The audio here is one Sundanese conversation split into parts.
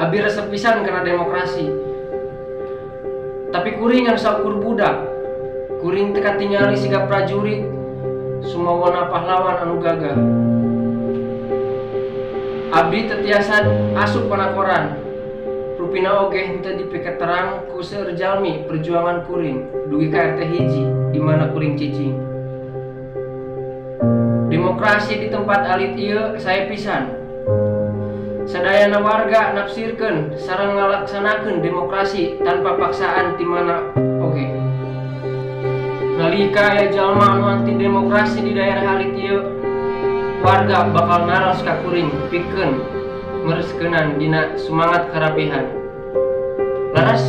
Abi resep pisan kana demokrasi. Tapi kuring anu saukur budak. Kuring teu katingali siga prajurit sumawana pahlawan anu gagah. Abdi teu tiasa asup kana koran. Rupina oge henteu dipiketerang ku seueur jalmi perjuangan kuring dugi ka RT 1 di mana kuring cicing. Demokrasi di tempat alit ieu sae pisan. Sadayana warga nafsirkeun sareng ngalaksanakeun demokrasi tanpa paksaan ti mana oge. Nalika aya jalma anu anti demokrasi di daerah alit ieu, warga bakal naros ka kuring pikeun mereskeunana dina sumangat karapihan. Laras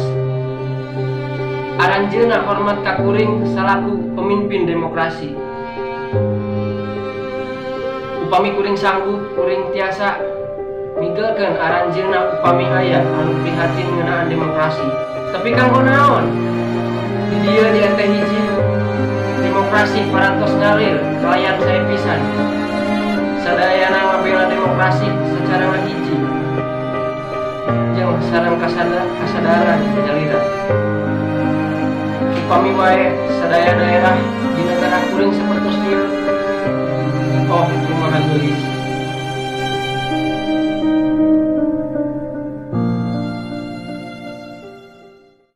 aranjeunna hormat ka kuring salaku pemimpin demokrasi. Upami kuring sanggup, kuring tiasa migelkeun aranjeunna upami aya anu prihatin ngeunaan demokrasi. Tapi kanggo naon? Di dieu, di RT 1, demokrasi parantos ngalir kalayan sae pisan. Sadayana ngabela demokrasi secara ngahiji jeung sareng kasadaran nyalira. Upami wae sadaya daerah